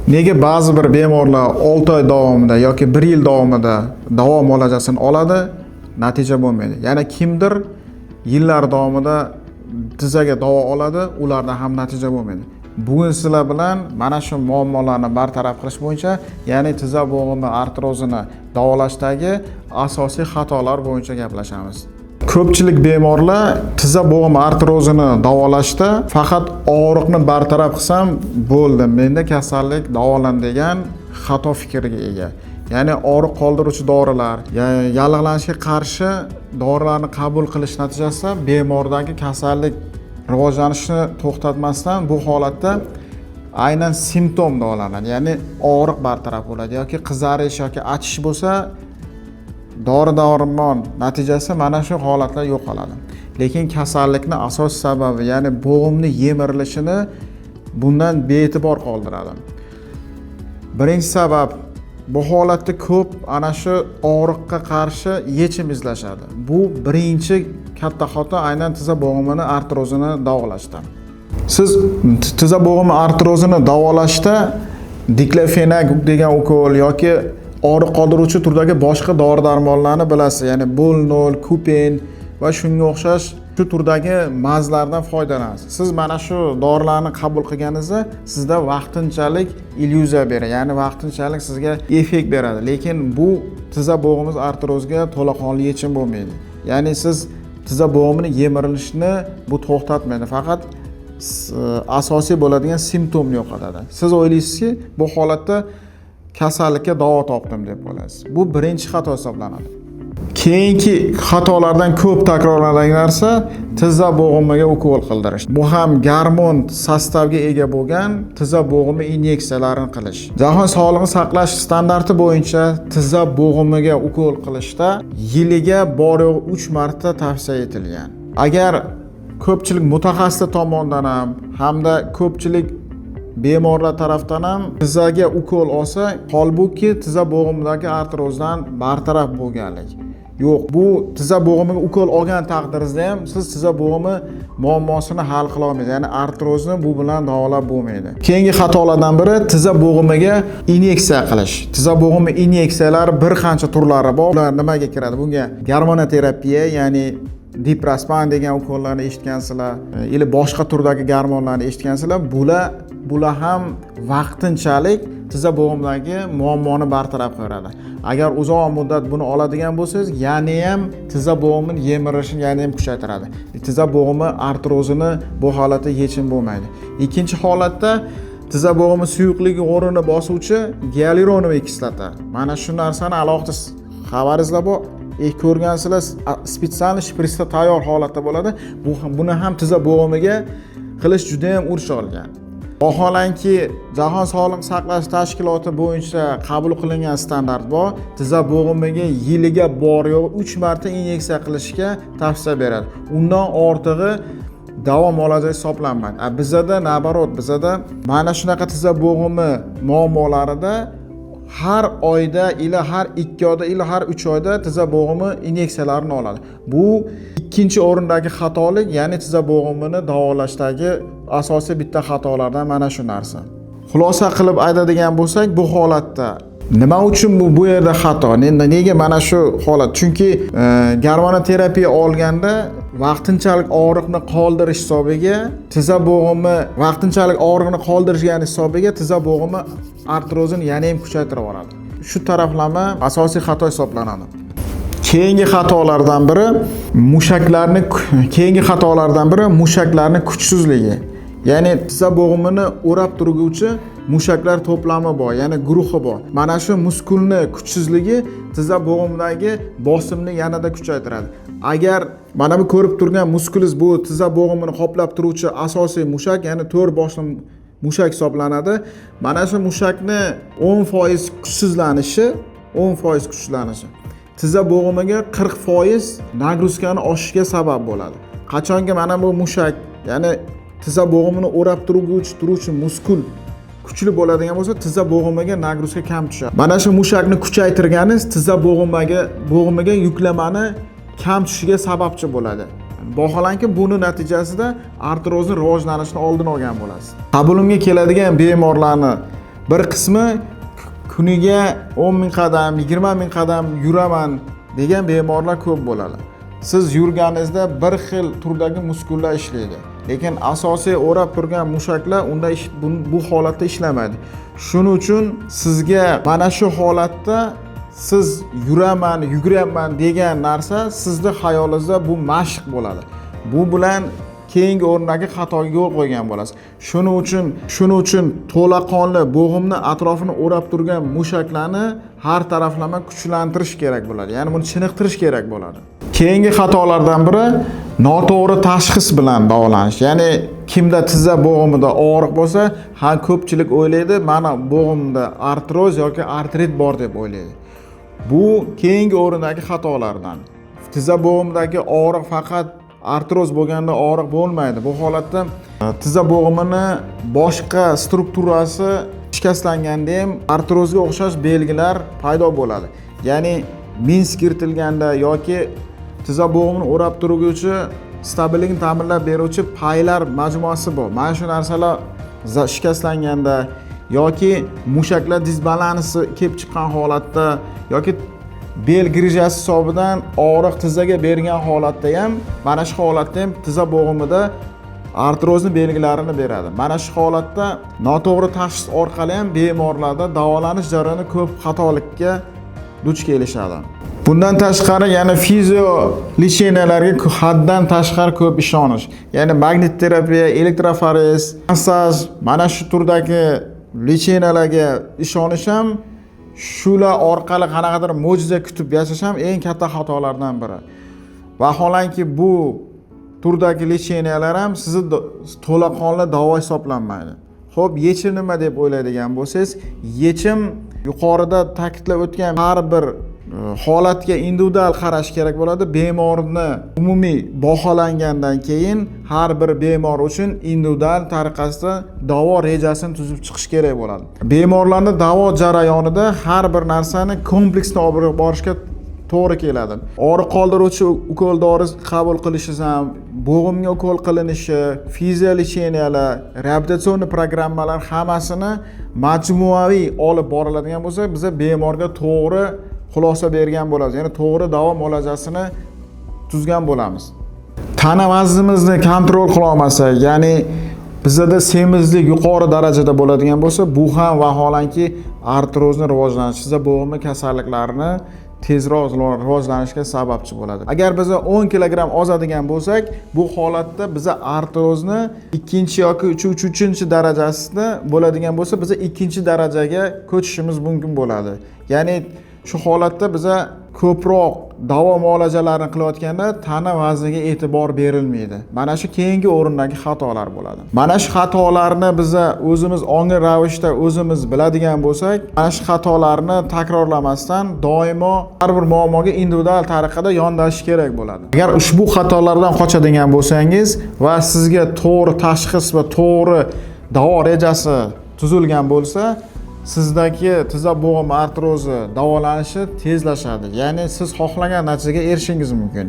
Nega ba'zi bir bemorlar 6 oy davomida yoki 1 yil davomida davo muolajasini oladi, natija bo'lmaydi. Yana kimdir yillar davomida tizaga davo oladi, ularda ham natija bo'lmaydi. Bugun sizlar bilan mana shu muammolarni bartaraf qilish bo'yicha, ya'ni tiza bo'g'imi artrozini davolashdagi asosiy xatolar bo'yicha gaplashamiz. Ko'pchilik bemorlar tiza bo'g'imi artrozini davolashda faqat og'riqni bartaraf qilsam bo'ldi, menda kasallik davolandi degan xato fikrga ega. Ya'ni og'riq qoldiruvchi dorilar, yallig'lanishga qarshi dorilarni qabul qilish natijasida bemordagi kasallik rivojlanishini to'xtatmasdan bu holatda aynan simptom davolanadi, ya'ni og'riq bartaraf bo'ladi yoki qizarish yoki achish bo'lsa, dori darmon natijasi mana shu holatlar yo'qoladi. Lekin kasallikni asos sababi, ya'ni bo'g'imni yemirilishini bundan bee'tibor qoldiradi. Birinchi sabab, bu holatda ko'p ana shu og'riqqa qarshi yechim izlashadi. Bu birinchi katta xato aynan tiza bo'g'imini artrozini davolashda. Siz tiza bo'g'imi artrozini davolashda diklofenak degan ukol yoki og'riq qoldiruvchi turdagi boshqa dori-darmonlarni bilasiz, ya'ni Bolnol, Kupen va shunga o'xshash shu turdagi mazlardan foydalanasiz. Siz mana shu dorilarni qabul qilganingizda sizda vaqtinchalik illyuziya beradi, ya'ni vaqtinchalik sizga effekt beradi, lekin bu tiza bo'g'imiz artrozga to'laqonli yechim bo'lmaydi. Ya'ni siz tiza bo'g'imini yemirilishini bu to'xtatmaydi, faqat asosiy bo'ladigan simptomni yo'qotadi. Siz o'ylaysizki, bu holatda kasallikka davo topdim deb qolasiz. Bu birinchi xato hisoblanadi. Keyingi xatolardan ko'p takrorlanadigan narsa tiza bo'g'imiga ukol qildirish. Bu ham gormon sostavga ega bo'lgan tiza bo'g'imi inyeksiyalarini qilish. Jahon sog'liqni saqlash standarti bo'yicha tiza bo'g'imiga ukol qilishda yiliga bor yo'g'i 3 marta tavsiya etilgan. Agar ko'pchilik mutaxassislar tomonidan ham hamda ko'pchilik bemorlar tarafdan ham tizaga ukol olsa, holbuki tiza bo'g'imidagi artrozdan bartaraf bo'lganlik. Yo'q, bu tiza bo'g'imiga ukol olgan taqdiringizda ham siz tiza bo'g'imi muammosini hal qila olmaysiz. Ya'ni artrozni bu bilan davolab bo'lmaydi. Keyingi xatolardan biri tiza bo'g'imiga inyeksiya qilish. Tiza bo'g'imi inyeksiyalari bir qancha turlari bor. Ular nimaga kiradi? Bunga gormonoterapiya, ya'ni Diprospan degan ukollarni eshitgansizlar, или boshqa turdagi gormonlarni eshitgansizlar. Bular ham vaqtinchalik tiza bo'g'imidagi muammoni bartaraf qiladi. Agar uzoq muddat buni oladigan bo'lsangiz, yana ham tiza bo'g'imini yemirilishini yana ham kuchaytiradi. Tiza bo'g'imi artrozini bu holatda yechim bo'lmaydi. Ikkinchi holatda tiza bo'g'imi suyuqligi o'rnini bosuvchi gialuronoviy kislota. Mana shu narsani alohida xabaringizlar bor. Ko'rgansizlar, специальный shprisda tayyor holatda bo'ladi. Buni ham tiza bo'g'imiga qilish juda ham urch olgan. Vaholanki, Jahon sog'liqni saqlash tashkiloti bo'yicha qabul qilingan standart bor. Tiza bo'g'imiga yiliga bor yo'q 3 marta inyeksiya qilishga tavsiya beradi. Undan ortig'i davo muolaja hisoblanmaydi. A bizada наоборот, bizada mana shunaqa tiza bo'g'imi muammolarida har oyda ila har 2 oyda ila har 3 oyda tiza bo'g'imi inyeksiyalarini oladi. Bu ikkinchi o'rindagi xatolik, ya'ni tiza bo'g'imini davolashdagi asosiy bitta xatolardan mana shu narsa. Xulosa qilib aytadigan bo'lsak, bu holatda nima uchun bu yerda xato? Nega mana shu holat? Chunki gormonoterapiya olganda vaqtinchalik og'riqni qoldirish hisobiga tiza bo'g'imi vaqtinchalik og'riqni qoldirishgan hisobiga tiza bo'g'imi artrozini yana ham kuchaytirib yuboradi. Shu taraflama asosiy xato hisoblanadi. Keyingi xatolardan biri mushaklarni keyingi xatolardan biri mushaklarni kuchsizligi. Ya'ni tiza bo'g'imini o'rab turguvchi mushaklar to'plami bor, ya'ni guruhi bor. Mana shu muskulni kuchsizligi tiza bo'g'imidagi bosimni yanada kuchaytiradi. Agar mana bu ko'rib turgan muskuliz bu tiza bo'g'imini qoplab turuvchi asosiy mushak, ya'ni to'rt boshli mushak hisoblanadi. Mana shu mushakni 10% kuchsizlanishi, 10% kuchsizlanishi tiza bo'g'imiga 40% nagruzkani oshishiga sabab bo'ladi. Qachonki mana bu mushak, ya'ni tiza bo'g'imini o'rab turuvchi muskul kuchli bo'ladigan bo'lsa, tiza bo'g'imiga nagruzka kam tushadi. Mana shu mushakni kuchaytirganingiz tiza bo'g'imiga yuklamani kam tushishiga sababchi bo'ladi. Vaholanki, buni natijasida artrozni rivojlanishini oldini olgan bo'lasiz. Qabulimga keladigan bemorlarni Bir qismi kuniga 10 ming qadam, 20 ming qadam yuraman degan bemorlar ko'p bo'ladi. Siz yurganingizda bir xil turdagi muskullar ishlaydi, lekin asosiy o'rab turgan mushaklar unda bu holatda ishlamaydi. Shuning uchun sizga mana shu holatda siz yuraman, yuguryapman degan narsa sizni xayolingizda bu mashq bo'ladi. Bu bilan keyingi o'rindagi xatoga yo'l qo'ygan bo'lasiz. Shuning uchun to'laqonli bo'g'imni atrofini o'rab turgan mushaklarni har taraflama kuchlantirish kerak bo'ladi. Ya'ni buni chiniqtirish kerak bo'ladi. Keyingi xatolardan biri noto'g'ri tashxis bilan davolanish. Ya'ni kimda tizza bo'g'imida og'riq bo'lsa, ha, ko'pchilik o'ylaydi, mana bo'g'imda artroz yoki artrit bor deb o'ylaydi. Bu keyingi o'rindagi xatolardan. Tizza bo'g'imidagi og'riq faqat artroz bo'lganda og'riq bo'lmaydi. Bu holatda tizza bo'g'imini boshqa strukturasi shikastlanganda ham artrozga o'xshash belgilar paydo bo'ladi. Ya'ni minsk yirtilganda yoki tizza bo'g'imini o'rab turuvchi, stabillikni ta'minlab beruvchi paylar majmuasi bor. Mana shu narsalar shikastlanganda yoki mushaklar disbalansi kelib chiqqan holatda yoki bel grijasi hisobidan og'riq tizzaga bergan holatda ham, mana shu holatda ham tizza bo'g'imida artrozni belgilarini beradi. Mana shu holatda noto'g'ri tashxis orqali ham bemorlarda davolanish jarayoni ko'p xatolikka duch kelishadi. Bundan tashqari yana fizio лечения larga haddan tashqari ko'p ishonish. Ya'ni magnit terapiya, elektroforez, massaj, mana shu turdagi лечения larga ishonish ham, shular orqali qanaqadir mo'jiza kutib yashash ham eng katta xatolardan biri. Vaholanki bu turdagi лечения lar ham sizni to'laqonli davo hisoblanmaydi. Xo'p, yechim nima deb o'ylaydigan bo'lsangiz, yechim yuqorida ta'kidlab o'tgan har bir holatga individual qarash kerak bo'ladi. Bemorni umumiy baholangandan keyin har bir bemor uchun individual tariqasida davo rejasini tuzib chiqish kerak bo'ladi. Bemorlarni davo jarayonida har bir narsani kompleksni olib borishga to'g'ri keladi. Og'riq qoldiruvchi ukol dori qabul qilishingiz ham, bo'g'imga ukol qilinishi, физиолечения lar, реабилитационный programmalar hammasini majmuaviy olib boriladigan bo'lsa, biza bemorga to'g'ri xulosa bergan bo'lamiz. Ya'ni to'g'ri davo muolajasini tuzgan bo'lamiz. Tana vaznimizni контроль qila olmasak, ya'ni bizada semizlik yuqori darajada bo'ladigan bo'lsa, bu ham vaholanki artrozni rivojlanishi, bo'g'imi kasalliklarini tezroq rivojlanishiga sababchi bo'ladi. Agar biz 10 kilogramm ozadigan bo'lsak, bu holatda biza artrozni ikkinchi yoki uchinchi darajasida bo'ladigan bo'lsa, biza ikkinchi darajaga ko'chishimiz mumkin bo'ladi. Ya'ni shu holatda biza ko'proq davo muolajalarini qilayotganda tana vazniga e'tibor berilmaydi. Mana shu keyingi o'rindagi xatolar bo'ladi. Mana shu xatolarni biza o'zimiz ongli ravishda o'zimiz biladigan bo'lsak, mana shu xatolarni takrorlamasdan doimo har bir muammoga individual tariqada yondashish kerak bo'ladi. Agar ushbu xatolardan qochadigan bo'lsangiz va sizga to'g'ri tashxis va to'g'ri davo rejasi tuzilgan bo'lsa, sizdagi tizza bo'g'im artrozi davolanishi tezlashadi. Ya'ni siz xohlagan natijaga erishishingiz mumkin.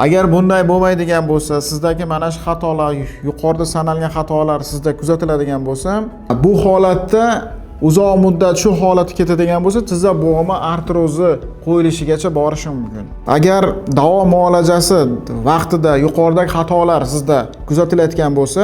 Agar bunday bo'lmaydigan bo'lsa, sizdagi mana shu xatolar, yuqorida sanalgan xatolar sizda kuzatiladigan bo'lsa, bu holatda uzoq muddat shu holatda ketadigan bo'lsa, tizza bo'g'imi artrozi qo'yilishigacha borishi mumkin. Agar davo muolajasi vaqtida yuqoridagi xatolar sizda kuzatilayotgan bo'lsa,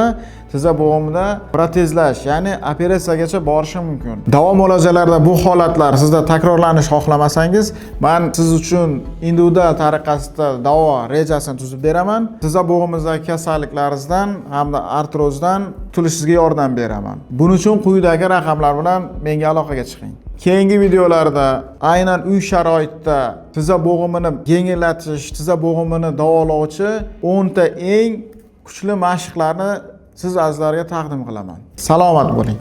tizza bo'g'imida protezlash, ya'ni operatsiyagacha borishi mumkin. Davo muolajalarida bu holatlar sizda takrorlanish xohlamasangiz, man siz uchun individual tariqasida davo rejasini tuzib beraman. Tizza bo'g'imizdagi kasalliklaringizdan hamda artrozdan qutulishingizga yordam beraman. Buning uchun quyidagi raqamlar bilan menga aloqaga chiqing. Keyingi videolarda aynan uy sharoitida tizza bo'g'imini yengillatish, tizza bo'g'imini davolovchi 10 ta eng kuchli mashqlarni siz azizlarga taqdim qilaman. Salomat bo'ling.